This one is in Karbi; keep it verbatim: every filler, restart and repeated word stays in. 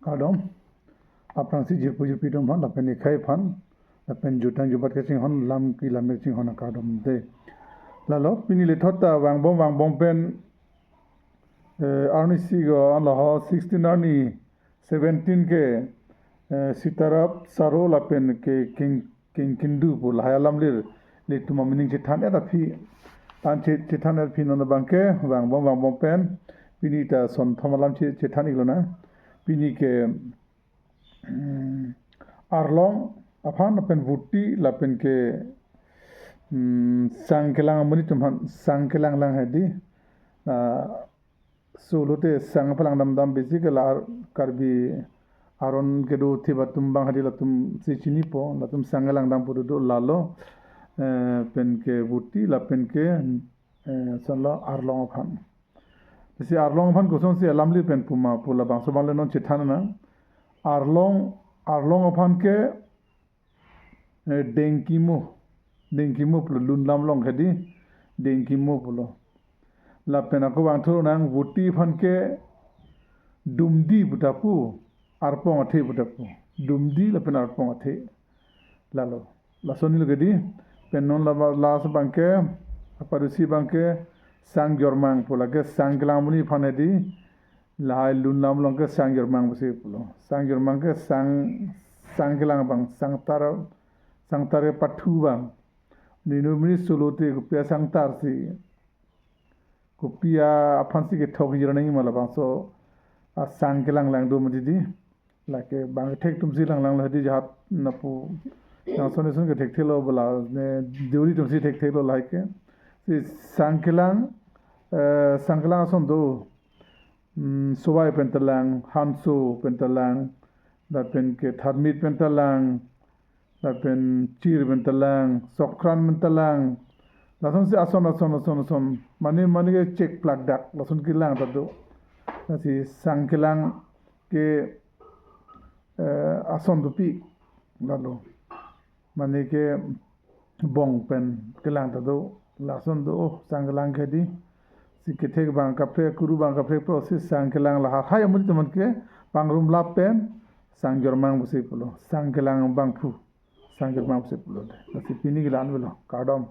Kardom. Aphrangsi jirpo jirpi atum aphan, lapen ekhai aphan, lapen jutang jubat kachinghon, lam kelang kachinghon akardom de. Lalo, pini lethot ta vangbom vangbom pen, eh, arnisi ko anlo ho sixteen arni seventeen ke, eh, Sitarap Saro lapen ke King, King Kindu pu lahai alamlir ilitum amining chethan-et aphi, an che-, chethan-et aphi non abangke vangbom vangbom pen pini ta son thom alam che-, chethan-ik lonang. Pini ke, mm, arlong aphan lapen voti lapen ke, mm, sang kelang amonit atum aphan, sang kelang lang hedi. Ah, solo te sang palang dam dam besi ke la Ar-, Karbi aron kedo thip atum abang hedi latum si chinipo, latum sang kelang dam pu do lalo, eh, pen ke voti lapen ke, eh, sanlo arlong aphan. Besi arlong aphan kosonsi alamlir pen puma pu labangso abang le non chethan nang. Arlong, arlong aphan ke, eh, dengkimo, dengkimo pulo, lun lam along hedi, dengkimo pulo. Lapen ako vangthu nang, voti aphan ke dumdi pu ta pu, arpong athe pu ta pu. Dumdi lapen arpong athe. Lalo. Lason helo hedi, pen non laba-, last abangke, apadusi abangke, sang jormang pu, lake sang kelang amonit aphan hedi, lahai lun lam along ke sang jormang pusi pulo. Sang jormang ke sang, sang kelang abang, sang tar, sang tar kepathu abang. Ninu mini solo te kopi asang tarsi, kopi aphansi kethok hijra nangji ma labangso asang kelang lang do ma hedi. Lake bang kethek atumsi lang lang lo hedi, jahat napu. Yang son son kethekthelo bala ne deuri atumsi thekthelo lahai ke. Si sang kelang, eh, sang kelang ason do. Mm, Sowai pen ta lang, Hanso pen ta lang, lapen ke Tharmit pen ta lang, lapen Chir pen ta lang, Sokran pen ta lang. Lasonsi ason, ason, ason, ason. Mane, mane ke chek plak dak, lason kelang ta do. Lasi sang kelang ke, eh, ason dopik, lalo. Mane ke bong pen kelang ta do, lason do, oh, sang kelang ke hedi. Si kethek abang kaprek, kuru abang kaprek pu si sang kelang lahai amonit atum aphan ke pangrum lap pen sang jormang pusi pulo, sang kelang abangphu, sang jormang pusi pulo de. Lasi pini ke la-an avelo, kardom.